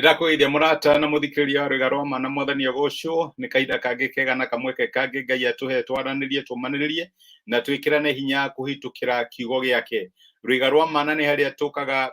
Nĩndakũgeithia mũrata na mũthikĩrĩria wa rwĩga rwa ma na mwathani agocwo nĩ kahinda kangĩ kega na kamweke kangĩ Ngai atũhe twaranĩrie tũmanĩrĩrie na twĩkĩrane hinya kũhĩtũkĩra kiugo gĩake. Rwĩga rwa mana nĩ harĩa tũkaga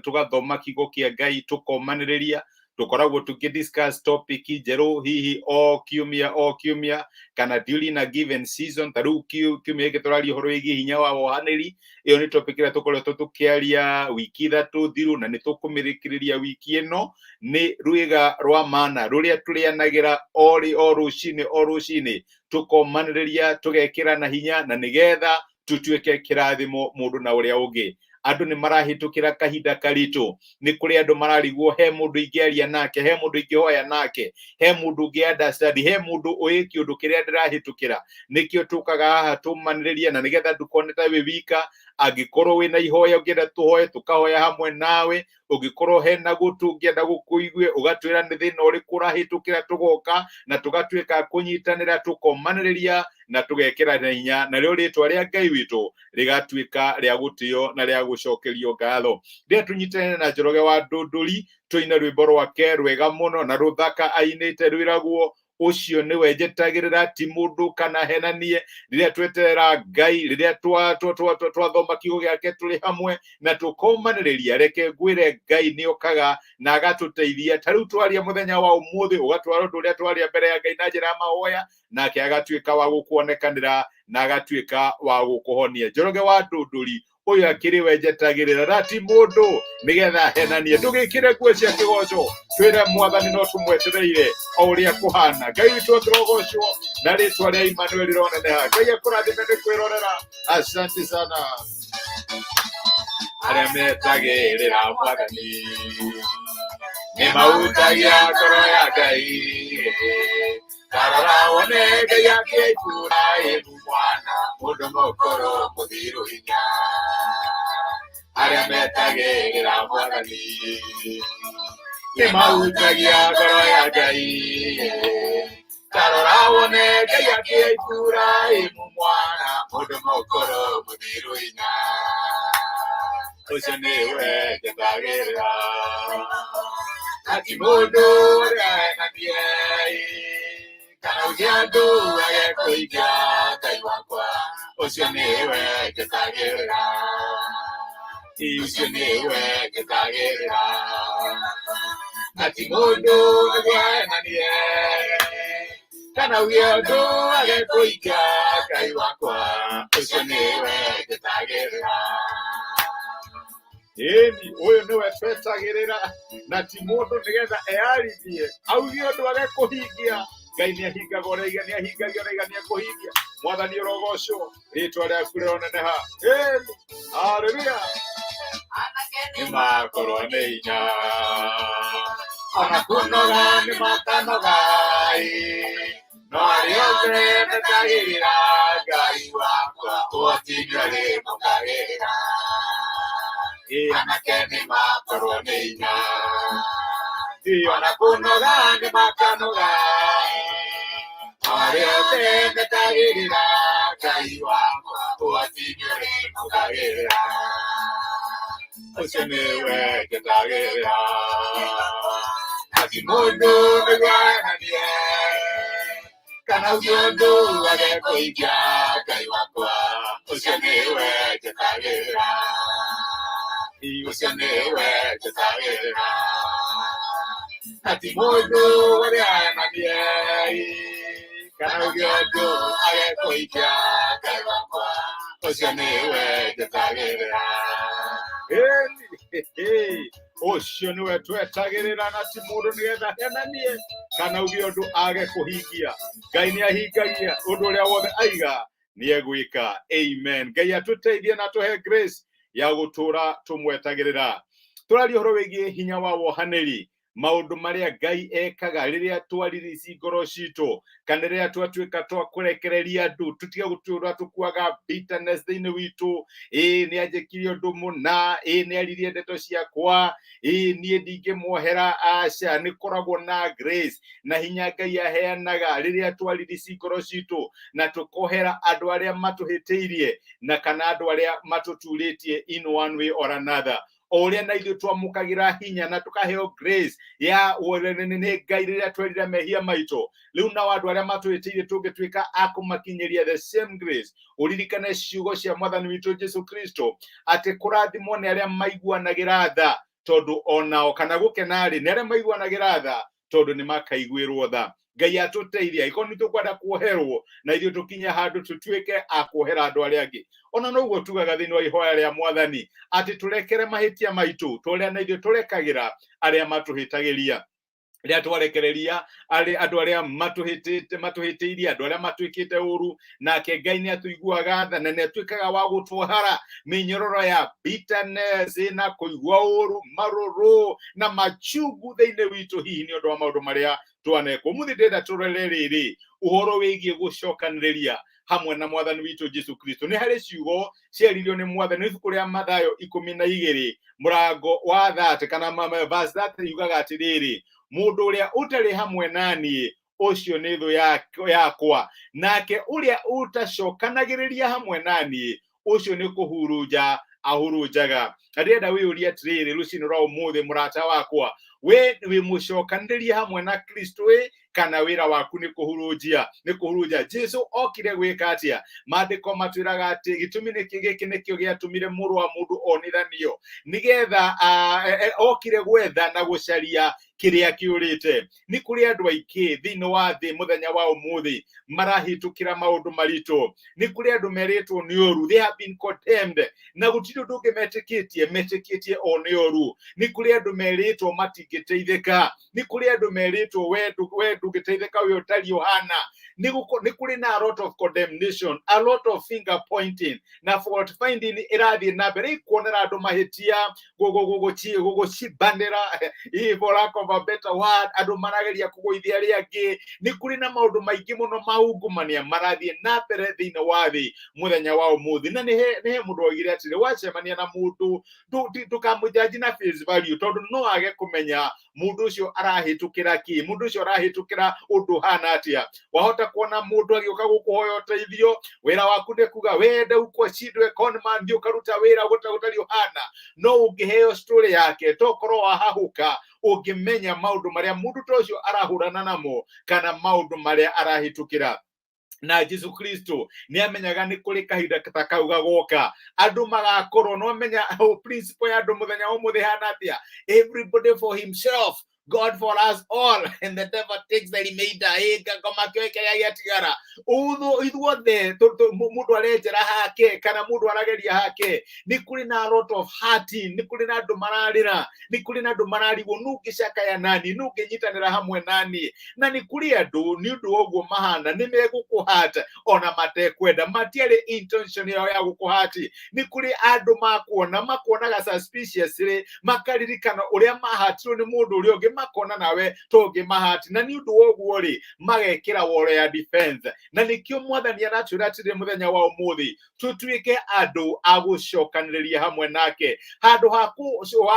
tũgathoma kiugo kĩa Ngai tũkomanĩrĩria tũkoragwo tũkĩ discuss topic njerũ hihi o kiumia o kiumia kana during a given season. Ta rĩu kiumia gĩkĩ tũraria ũhoro wĩgiĩ hinya wa wohanĩri. Ĩyo nĩ topic ĩrĩa tũkoretwo tũkĩaria wiki ithatũ thiru na nĩ tũkũmĩrĩkĩrĩria wiki ĩno. Nĩ rwĩga rwa mana rũrĩa tũrĩanagĩra o rĩ o rũcinĩ o rũcinĩ, tũkomanĩrĩria tũgekĩrana hinya na nĩgetha tutuĩke kĩrathimo mũndũ na ũrĩa ũngĩ. Andũ nĩ marahĩtũkĩra kahinda karitũ, nĩ kũrĩ andũ mararigwo he mũndũ ingĩaria nake, he mũndũ ingĩhoya nake, he mũndũ ũngĩ understand, he mũndũ ũĩ kĩũndũ kĩrĩa ndĩrahĩtũkĩra. Nĩkĩo tũkaga haha tũmanĩrĩrie na nĩgetha ndũkone ta wĩ wika. Angĩkorwo wĩna ihoya ũngĩenda tũhoe, tũkahoya hamwe nawe. Ũngĩkorwo hena gũtũ ũngĩenda gũkũigue, ũgatwĩra nĩ thĩna ũrĩkũ ũrahĩtũkĩra, tũgoka na tũgatuĩka a kũnyitanĩra, tũkomanĩrĩria na tũgekĩra hinya, narĩo rĩtwa rĩa Ngai witũ rĩgatuĩka rĩa gũtĩo na rĩa gũcokerio ngatho. Rĩrĩa tũnyitanĩre na Njoroge wa Ndũndũri tũine rwĩmbo rwake rwega mũno na rũthaka ainĩte rwĩragwo ũcio nĩwe njetagĩrĩra, ti mũndũ kana henanie. Rĩrĩa tweterera Ngai, rĩrĩa twathoma kiugo gĩake tũrĩ hamwe na tũkomanĩrĩria, reke ngwĩre Ngai nĩ okaga na agatũteithia. Ta rĩu twaria mũthenya wa ũmũthĩ, ũgatwara ũndũ ũrĩa twaria mbere ya Ngai na njĩra ya mahoya, nake agatuĩka wa gũkuonekanĩra na agatuĩka wa gũkũhonia. Njoroge wa Ndũndũri ũyũ akĩrĩ we njetagĩrĩra na ti mũndũ nĩgetha henanie. Ndũgĩkĩre nguo cia kĩgoco, twĩre mwathani no tũmwetereire o ũrĩa kũhana. Ngai witũ tũrogocwo na rĩtwa rĩa Emmanuel rĩroneneha. Ngai akũrathime nĩ kwĩrorera. Asante sana arĩa metagĩrĩra mwathani nĩ mahutagia ngoro ya Ngai. Tarora wone Ngai akĩa Iburahĩmu mwana mũndũ mũkũrũ mũthiru hinya. Arĩa metagĩrĩra mwathani nĩ mahutagia ngoro ya Ngai. Tarora wone Ngai akĩa Iburahĩmu mwana mũndũ mũkũrũ mũthiru hinya. Ũcio nĩwe njetagĩrĩra na ti mũndũ ũrĩa henanie kana uge andũ age kũiga. Ngai wakwa, ũcio nĩwe njetagĩrĩra, ũcio nĩwe njetagĩrĩra na ti mũndũ nĩguo ahenanie kana uge andũ age kũiga. Ngai wakwa, ũcio nĩwe njetagĩrĩra. Ĩni, ũyũ nĩwe twetagĩrĩra na ti mũndũ nĩgetha eyarithie auge ũndũ age kũhingia. Ngai nĩ ahingaga ũrĩa aiga, nĩ ahingagia ũrĩa aiga nĩ ekũhingia. Mwathani ũrogocwo, rĩtwa rĩaku rĩroneneha. Ĩni, haleluya. Nĩ makorwo nĩ hinya ona kũnoga nĩ makanoga, no arĩa othe metagĩrĩra Ngai wakwa ũhoti nĩ ũrĩmũkagĩrĩra. Anake nĩ makorwo nĩ hinya ona kũnoga nĩ makanoga, no arĩa othe metagĩrĩra Ngai wakwa ũhoti nĩ ũrĩmũkagĩrĩra. Ũcio nĩwe njetagĩrĩra na ti mũndũ nĩguo ahenanie kana uge ũndũ age kũhingia. Ngai wakwa, ũcio nĩwe njetagĩrĩra, ũcio nĩwe njetagĩrĩra na ti mũndũ ũrĩa ahenanie kana uge ũndũ age kũhingia. Ngai wakwa, ũcio nĩwe njetagĩrĩra. Ũcio nĩwe twetagĩrĩra na ti mũndũ nĩgetha henanie kana uge ũndũ age kũhingia. Ngai nĩ ahingagia ũndũ ũrĩa wothe aiga nĩ egwĩka. Amen. Ngai atũteithie na atũhe grace ya gũtũra tũmwetagĩrĩra. Tũraria ũhoro wĩgiĩ hinya wa wohanĩri, maũndũ marĩa Ngai ekaga rĩrĩa twaririci ngoro citũ kana rĩrĩa twatuĩka twa kũrekereria andũ, tũtige gũtũra tũkuaga bitterness thĩinĩ witũ. Ĩĩ, nĩ anjĩkire ũndũ mũna, ĩĩ, nĩ aririe ndeto ciakwa, ĩĩ, niĩ ndingĩmuohera. Aca, nĩ koragwo na grace na hinya Ngai aheanaga rĩrĩa twaririci ngoro citũ na tũkohera andũ arĩa matũhĩtĩirie na kana andũ arĩa matũturĩtie in one way or another. O ũrĩa na ithuĩ twamũkagĩra hinya na tũkaheo grace ya nĩ Ngai rĩrĩa twerira mehia maitũ, rĩu nao andũ arĩa matwĩtĩire tũngĩtuĩka a kũmakinyĩria the same grace. Ũririkane ciugo cia Mwathani witũ Jesu Kristo atĩ kũrathimwo nĩ arĩa maiguanagĩra tha, tondũ onao, kana gũkena-rĩ nĩ arĩa maiguanagĩra tha, tondũ nĩ makaiguĩrwo tha. Ngai atũteithia angĩkorwo nĩ tũkwenda kuoherwo na ithuĩ tũkinye handũ tũtuĩke a kuohera andũ arĩa angĩ. Ona noguo tugaga thĩinĩ wa ihoya rĩa Mwathani atĩ tũrekere mahĩtia maitũ tũrĩa na ithuĩ tũrekagĩra arĩa matũhĩtagĩria. Rĩrĩa twarekereria arĩ andũ arĩa matũhĩtĩte, matũhĩtĩirie, andũ arĩa matwĩkĩte ũru, nake Ngai nĩ atũiguaga tha na nĩ atuĩkaga wa gũtwohara mĩnyororo ya bitterness na kũigua ũru, marũrũ na machungu thĩinĩ witũ, hihi nĩ ũndũ wa maũndũ marĩa twanekwo. Ũmũthĩ ndĩrenda tũrore rĩrĩ ũhoro wĩgiĩ gũcokanĩrĩria hamwe na Mwathani witũ Jesu Kristo. Nĩ harĩ ciugo ciaririo nĩ Mwathani ibuku rĩa Mathayo 12 mũrango wa 30 kana verse 30, yugaga atĩrĩrĩ, mũndũ ũrĩa ũtarĩ hamwe na niĩ ũcio nĩ thũ yakwa, nake ũrĩa ũtacokanagĩrĩria hamwe na niĩ ũcio nĩ kũhurunja ahurunjaga. Na ndĩrenda wĩyũrie atĩrĩrĩ rũcinĩ rwa ũmũthĩ, mũrata wakwa, we wĩ mũcokanĩrĩrie hamwe na Kristo ĩ, kana wĩra waku nĩ kũhurunjia, nĩ kũhurunja? Jesu okire gwĩka atĩa? Maandĩko matwĩraga atĩ gĩtũmi nĩkĩ gĩkĩ nĩkĩo gĩatũmire Mũrũ wa Mũndũ onithanio, nĩgetha okire gwetha na gũcaria kĩrĩa kĩũrĩte. Nĩ kũrĩ andũ aingĩ thĩinĩ wa thĩ mũthenya wa ũmũthĩ marahĩtũkĩra maũndũ maritũ. Nĩ kũrĩ andũ merĩtwo nĩ ũru, they have been condemned, na gũtirĩ ũndũ ũngĩ metĩkĩtie, metĩkĩtie o nĩ ũru. Nĩ kũrĩ andũ merĩtwo matingĩteithĩka. Nĩ kũrĩ andũ merĩtwo we ndũngĩteithĩka, we ũtariĩ ũhana. Nĩ kũrĩ na a lot of condemnation, a lot of finger pointing na fault finding ĩrathiĩ na mbere, ikuonera andũ mahĩtia, gũgũcimbanĩra, for lack of a better word, andũ marageria kũgũithia arĩa angĩ. Nĩ kũrĩ na maũndũ maingĩ mũno ma ungumania marathiĩ na mbere thĩinĩ wa thĩ mũthenya wa ũmũthĩ. Na nĩ he mũndũ oigire atĩrĩ, wacemania na mũndũ ndũkamũjudge na face value, tondũ no age kũmenya mũndũ ũcio arahĩtũkĩra kĩ, mũndũ ũcio arahĩtũkĩra ũndũ ũhana atĩa. Wahota kuona mũndũ agĩũka gũkũhoya ũteithio, wĩra waku nĩ kuga wende ukwacindwe conman, thiĩ ũkaruta wĩra gũtariĩ ũhana. No ũngĩheo story yake, tokorwo wahahũka ũngĩmenya maũndũ marĩa mũndũ ta ũcio arahũrana namo kana maũndũ marĩa arahĩtũkĩra. Na Jesu Kristo nĩ amenyaga nĩ kũrĩ kahinda ta kau gagoka andũ magakorwo no amenya principle ya andũ mũthenya wa ũmũthĩ hana atĩa: everybody for himself, God for us all, and the devil takes the remainder. Ngoma kĩoe kĩrĩa gĩatigara. Ithuothe mũndũ arenjera hake kana mũndũ arageria hake. Nĩ kũrĩ na a lot of hurting, nĩ kũrĩ na andũ mararĩra, nĩ kũrĩ na andũ mararigwo nũ ũngĩcakaya nani, nũ ũngĩnyitanĩra hamwe nani. Na nĩ kũrĩ andũ nĩ ũndũ wa ũguo mahana nĩ megũkũhata ona matekwenda, matiarĩ intention yao ya gũkũhati. Nĩ kũrĩ andũ makuona makuonaga suspiciously, makaririkana ũrĩa mahatirwo nĩ mũndũ ũrĩa ũngĩ, makona nawe tũngĩmahati, na nĩ ũndũ wa ũguo rĩ magekĩra wall ya defense. Na nĩkĩo Mwathani aratwĩra atĩrĩ mũthenya wa ũmũthĩ tũtuĩke andũ a gũcokanĩrĩria hamwe nake, handũ ha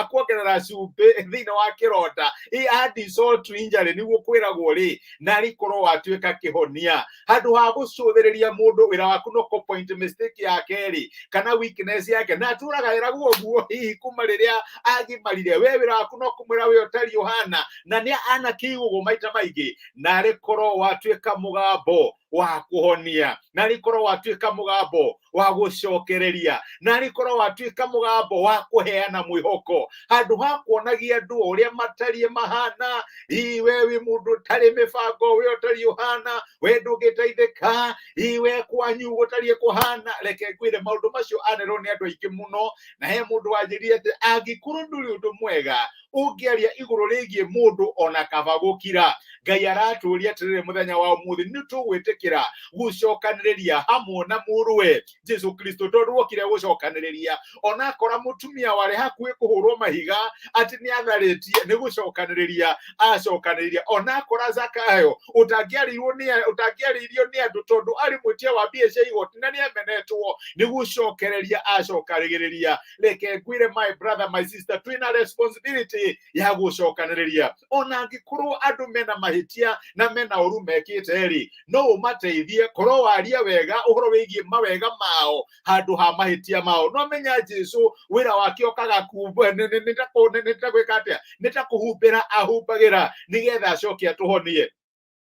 kuongerera cumbĩ thĩinĩ wa kĩronda, add salt to injury nĩguo kwĩragwo rĩ, na rĩkorwo watuĩka kĩhonia. Handũ ha gũcũthĩrĩria mũndũ, wĩra waku no kũ point mistake yake rĩ kana weakness yake, na atũraga ĩragwo ũguo hihi kuma rĩrĩa agimarire, we wĩra waku no kũmwĩra we ũtariĩ ũhana na nĩ anakĩigũgwo maita maingĩ. Na rĩkorwo watuĩka mũgambo wa kũhonia, na rĩkorwo watuĩka mũgambo wa gũcokereria, na rĩkorwo watuĩka mũgambo wa kũheana mwĩhoko, handũ ha kuonagia andũ ũrĩa matariĩ mahana, ii we wĩ mũndũ ũtarĩ mĩbango, we ũtariĩ ũhana, we ndũngĩteithĩka, ii we kwanyu gũtariĩ kũhana. Reke ngwĩre, maũndũ macio anerwo nĩ andũ aingĩ mũno. Na he mũndũ wanjĩrire atĩ angĩkorwo ndũrĩ ũndũ mwega ũngĩaria igũrũ rĩgiĩ mũndũ, ona kaba gũkira. Ngai aratũria atĩrĩrĩ mũthenya wa ũmũthĩ, nĩ tũgwĩtĩkĩra gũcokanĩrĩria hamwe na mũrũwe Jesu Kristo, tondũ wokire gũcokanĩrĩria. Ona akora mũtumia warĩ hakuhĩ kũhũrwo mahiga atĩ nĩ atharĩtie, nĩ gũcokanĩrĩria acokanĩrĩria. Ona akora Zakayo ũtangĩarĩirio nĩ andũ tondũ arĩ mwĩtia wa mbia cia igoti na nĩ amenetwo, nĩ gũcokereria acokanĩrĩria. Reke ngwĩre, my brother, my sister, twĩna responsibility ya gũcokanĩrĩria. Ona angĩkorwo andũ mena mahĩtia na mena ũru mekĩte rĩ, no ũmateithie korwo waria wega ũhoro wĩgiĩ mawega ma mao handũ ha mahĩtia mao. No menya Jesu wĩra wake okaga nĩ ta gwĩka atĩa, nĩ ta kũhumbĩra ahumbagĩra nĩgetha acoke atũhonie.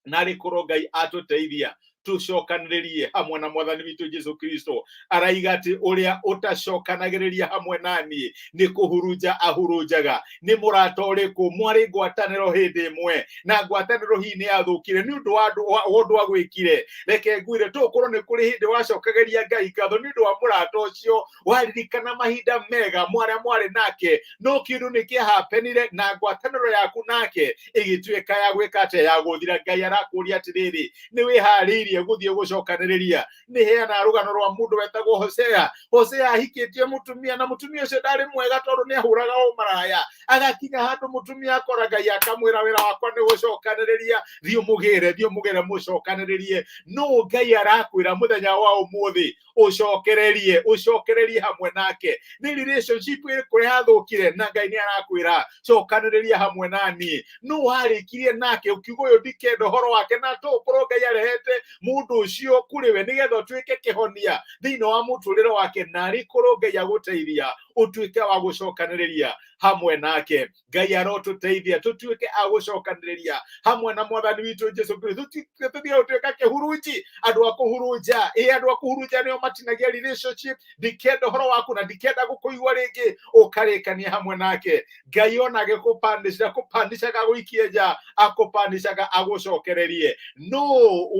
Na arĩ korwo Ngai atũteithia tũcokanĩrĩrie hamwe na mwathani witũ Jesu Kristo. Araiga atĩ ũrĩa ũtacokanagĩrĩria hamwe na niĩ nĩ kũhurunja ahurunjaga. Nĩ mũrata ũrĩkũ mwarĩ ngwatanĩro hĩndĩ ĩmwe na ngwatanĩro hihi nĩ yathũkire nĩ ũndũ wa ũndũ agwĩkire? Reke ngwĩre, tũkorwo nĩ kũrĩ hĩndĩ wacokagĩria Ngai ngatho nĩ ũndũ wa mũrata ũcio, waririkana mahinda mega mwarĩa mwarĩ nake, no kĩndũ nĩ kĩahapenire na ngwatanĩro yaku nake ĩgĩtuĩka ya gwĩka atĩa, ya gũthira. Ngai arakũria atĩrĩrĩ, nĩ wĩharĩirie gũthiĩ gũcokanĩrĩria? Nĩ heana rũgano rwa mũndũ wetagwo Hosea. Hosea ahikĩtie mũtumia, na mũtumia ũcio ndarĩ mwega tondũ nĩ ahũraga ũmaraya. Agakinya handũ mũtumia akora Ngai akamwĩra, wĩra wakwa nĩ gũcokanĩrĩria, thiĩ ũmũgĩre, thiĩ ũmũgĩre mũcokanĩrĩrie. No Ngai arakwĩra mũthenya wa ũmũthĩ ũcokererie, ũcokererie hamwe nake. Nĩ relationship ĩrĩkũ yathũkire na Ngai nĩ arakwĩra cokanĩrĩria hamwe na niĩ? No warĩkirie nake ũkiuga ũyũ ndikenda ũhoro wake, na tokorwo Ngai arehete mũndũ ũcio kũrĩ we nĩgetha ũtuĩke kĩhonia thĩinĩ wa mũtũrĩre wake. Na arĩ korwo Ngai agũteithia ũtuĩke wa gũcokanĩrĩria hamwe nake. Ngai arotũteithia tũtuĩke a gũcokanĩrĩria hamwe na mwathani witũ Jesu Kristo. Tũtige gũtuĩka kĩhurunji, andũ a kũhurunja. Ĩ andũ a kũhurunja nĩo matinagia relationship. Ndikenda ũhoro waku na ndikenda gũkũigua rĩngĩ, ũkarĩkania hamwe nake. Ngai ona agĩkũpanisha, kũpanishaga gũikie nja, akũpanishaga agũcokererie. No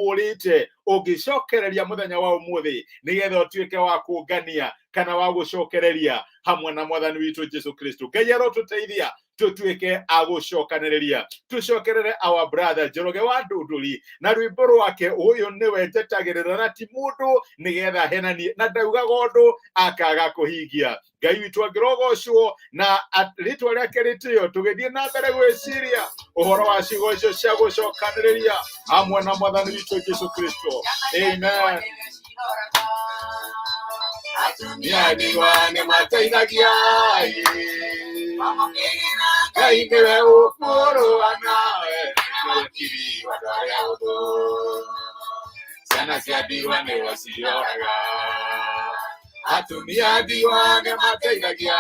ũrĩte ũngĩcokereria mũthenya wa ũmũthĩ nĩgetha ũtuĩke wa kũngania kana wa gũcokereria hamwe na mwathani witũ Jesu Kristo. Ngai arotũteithia tũtuĩke a gũcokanĩrĩria. Tũcokerere our brother Njoroge wa Ndũndũri na rwĩmbo rwake ũyũ nĩwe njetagĩrĩra na ti mũndũ nĩgetha henanie, na ndaugaga ũndũ akaga kũhingia. Ngai witũ angĩrogocwo na rĩtwa rĩake rĩtĩo, tũgĩthiĩ na mbere gwĩciria ũhoro wa ciugo icio cia gũcokanĩrĩria hamwe na mwathani witũ Jesu Kristo. Amen. Atumia ndigwa nĩ mateithagia, Ngai nĩwe ũkũrũa nawe, nĩwe wa andũ arĩa ahũthũ. Ciana cia ndigwa nĩwe ciroraga. Atumia ndigwa nĩ mateithagia,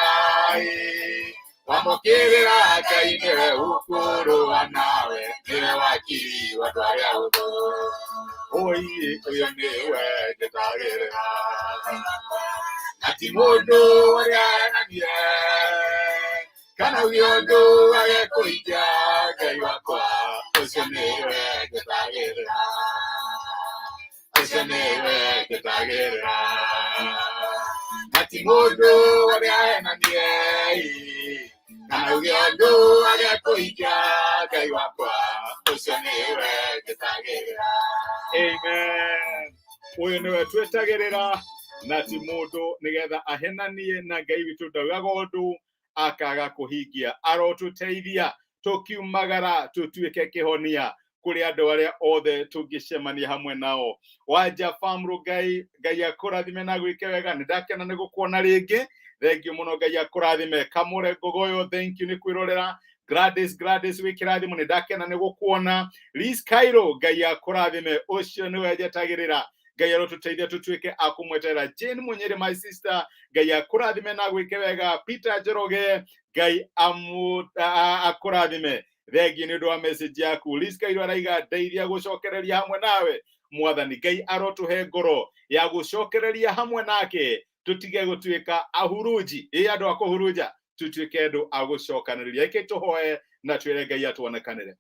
wamũkĩrĩra Ngai nĩwe ũkũrũa nawe, nĩwe wakiri wa andũ arĩa ahũthũ. Oi, ũyũ nĩwe njetagĩrĩra na ti mũndũ ũrĩa ahenanie kana uge ũndũ age kũhingia. Ngai wakwa, ũcio nĩwe njetagĩrĩra, ũcio nĩwe njetagĩrĩra na ti mũndũ ũrĩa ahenanie kana uge ũndũ age kũhingia. Ngai wakwa, ũcio nĩwe njetagĩrĩra. Amen. Ũyũ nĩwe twetagĩrĩra na ti mũndũ nĩgetha ahenanie, na Ngai witũ ndaugaga ũndũ akaga kũhingia. Arotũteithia tũkiumagara tũtuĩke kĩhonia kũrĩ andũ arĩa othe tũngĩcemania hamwe nao. Wanja Famro, Ngai Ngai akũrathime na gwĩke wega. Nĩ ndakena nĩ gũkuona rĩngĩ, thank you mũno, Ngai akũrathime. Kamũre Ngogoyo, thank you nĩ kwĩrorera. Gladys, Gladys wĩ kĩrathimo, nĩ ndakena nĩ gũkuona. Liz Cairo, Ngai akũrathime, ũcio nĩwe njetagĩrĩra. Ngai arotũteithia tũtuĩke a kũmweterera. Jane Munyere, my sister, Ngai akũrathime na gwĩke wega. Peter Njoroge, Ngai akũrathime, thengiũ nĩ ũndũ wa message yaku. Liz Cairo araiga, ndeithia gũcokereria hamwe nawe mwathani. Ngai arotũhe ngoro ya gũcokereria hamwe nake, tũtige gũtuĩka ahurunji, ĩ andũ a kũhurunja, tũtuĩke andũ a gũcokanĩrĩria. Ĩkĩ tũhoe na twĩre Ngai atuonekanĩre.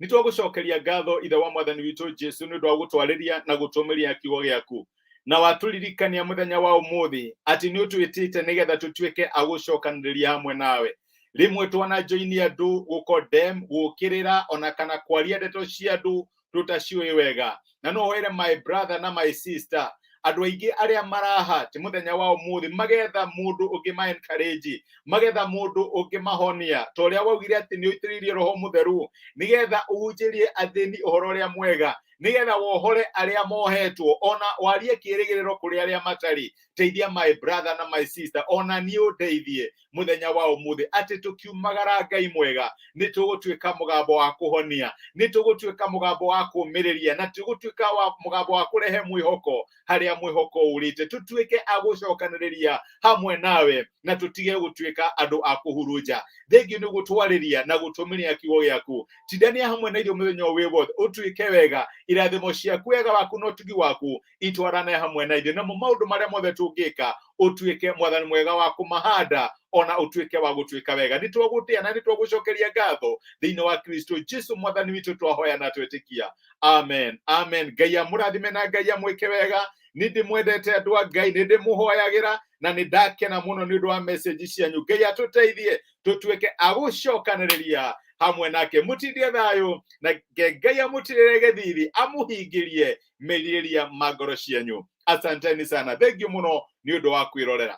Nĩ twagũcokeria ngatho, ithe wa mwathani witũ Jesu, nĩ ũndũ wa gũtwarĩria na gũtũmĩria kiugo gĩaku, na watũririkania mũthenya wa ũmũthĩ atĩ nĩ ũtwĩtĩte nĩgetha tũtuĩke a gũcokanĩrĩria hamwe nawe. Rĩmwe twanajoini andũ gũkondem, gũkĩrĩra, ona kana kwaria ndeto cia andũ tũtaciũĩ wega. Na no hoere my brother na my sister, andũ aingĩ arĩa maraha ti mũthenya wa ũmũthĩ magetha mũndũ ũngĩ ma encourage, magetha mũndũ ũngĩ mahonia, ta ũrĩa waugire atĩ nĩ ũitĩrĩirie Roho Mũtheru nĩgetha ũhunjĩrie athĩni ũhoro ũrĩa mwega. Nĩgetha wohore arĩa mohetwo, ona warie kĩĩrĩgĩrĩro kũrĩ arĩa matarĩ. Teithia my brother na my sister, ona niĩ ũndeithie mũthenya wa ũmũthĩ, atĩ tũkiumagara, Ngai mwega, nĩ tũgũtuĩka mũgambo wa kũhonia, nĩ tũgũtuĩka mũgambo wa kũũmĩrĩria, na tũgũtuĩka wa mũgambo wa kũrehe mwĩhoko harĩa mwĩhoko ũrĩte. Tũtuĩke a gũcokanĩrĩria hamwe nawe na tũtige gũtuĩka andũ a kũhurunja. Thengiũ nĩ gũtwarĩria na gũtũmĩria kiugo gĩaku. Tindania hamwe na ithuĩ mũthenya ũyũ wĩ wothe, ũtuĩke wega, irathimo ciaku, wega waku na ũtugi waku itwarane hamwe na ithuĩ, namo maũndũ marĩa mothe tũngĩka, ũtuĩke Mwathani mwega wa kũmahanda, ona ũtuĩke wa gũtuĩka wega. Nĩ twagũtĩa na nĩ twagũcokeria ngatho thĩinĩ wa Kristo Jesu Mwathani witũ twahoya na twetĩkia. Amen, amen. Ngai amũrathime na Ngai amwĩke wega. Nĩ ndĩmwendete, andũ a Ngai, nĩ ndĩmũhoyagĩra na nĩ ndakena mũno nĩ ũndũ wa message cianyu. Ngai atũteithie tũtuĩke a gũcokanĩrĩria hamwe nake. Mũtindie thayũ, na Ngai amũtirĩre gĩthithi, amũhingĩrie merirĩria ma ngoro cianyu. Asanteni sana, thengiũ mũno nĩ ũndũ wa kwĩrorera.